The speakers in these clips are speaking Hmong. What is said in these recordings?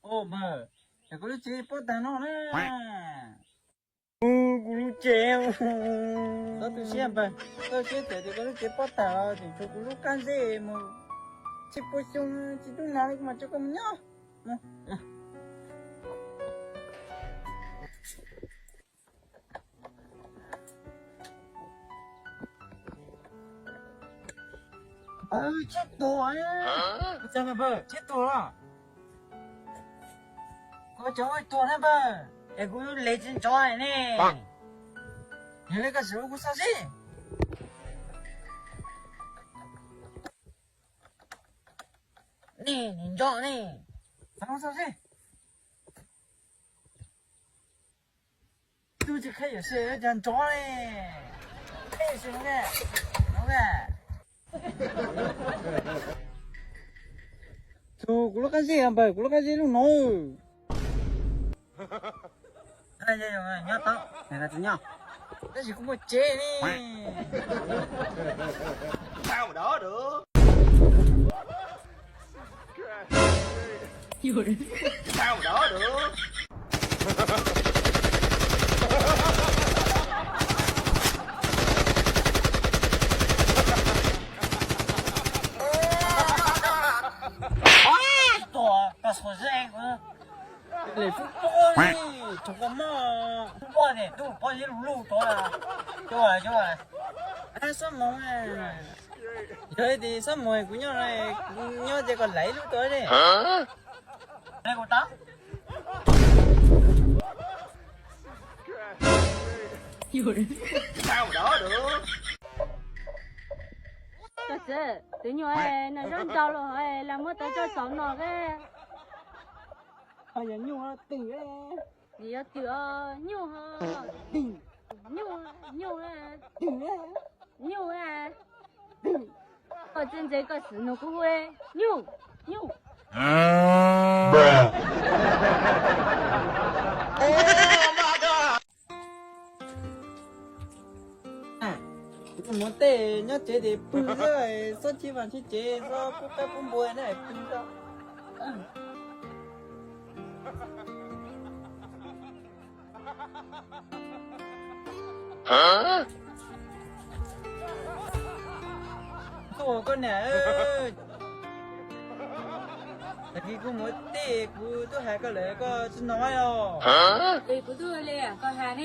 Npawg, es koj lub tsev pob tag no na. Kuv lub tsev, txhob tu siab npawg, koj siab tias koj lub tsev pob tag los tseem tshuav kuv lub qab ntsej mus txhij puab xyoo tsis tub nag li kuv mam coj koj mus nyob. Tseb tuag, tseb tuag los? Kuv cov ua tuag na npawg, es kuv lev tsis ntsov ne. Yog li koj sim ua kuv xauj seb. Nej nim nco ne, xauj seb. Tub tsis qheb yuam sij cas nrov li. Qheb yuam sij no, no. Tus kuv lub qab zej npawg, kuv lub qab zej lub no. Nyob tau, nyob, tab sis kuv muaj tsev li. Tuaj, koj xuas zeb kuv. Lem fub pob li, tug koj moj fub pob tias tub pob zeb lug lug tod. Cov, cov, xob moov, yog tias xob moov kuv nyob, kuv nyob ces kom laiv lub tod li. Kuv tab Koj txiv, tus nyuj no zaub nrau los hov, lam muab tau coj xauv no ke. Ho yog nyuj twm, yog twm os, nyuj ho, nyuj, nyuj, nyuj, nyuj. Koj txiv ntse koj sim nug kuv hu nyuj, nyuj. Kuv tus muam tej nyob tsev ces pw xwb, xob cia vas cia tsev, xob pub qaib pub npua na pw xwb. Koj, koj niam, tag kis kuv mus tej kuv twb hais koj lawm koj tsis hnov os. Kuv twb ua li koj hais ne.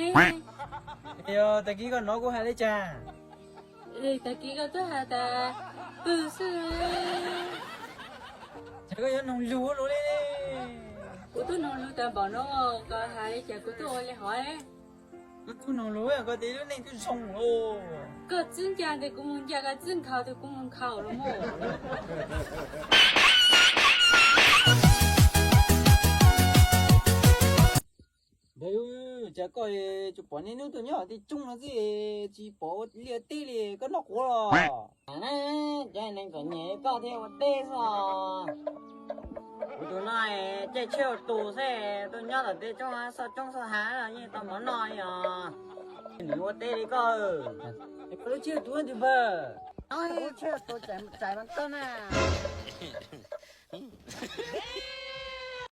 Yog tag kis koj hnov kuv hais li cas? Tag kis koj twb hais tas pw xwb. Ces koj yuav noog lus luaj li. Kuv twb noog lus tas npaum no, koj hais li cas kuv twb ua li hov. Koj twb noog lus, koj tias lub neej twb zoo lawm. Koj txib ncaj ntes kuv mus ncaj, koj txib nkhaus tes kuv mus nkhaus los mas. Ntawd cas koj tsuas pom niaj hnub tuaj nyob tim tsoob no xwb, tsis pom ua liaj teb li, koj noj quav los? Cov neeg txom nyem koj thiaj ua teb xwb os. Kuv tus no caij tsheb ua tus xwb, tuaj nyob tom tej tsoob xoj tsoob xoj hav los yeej tau mov noj li os. Nws ua teb li koj. Koj lub tsheb ua tus twg npawg? Lub tsheb ua tus txais mas tau na.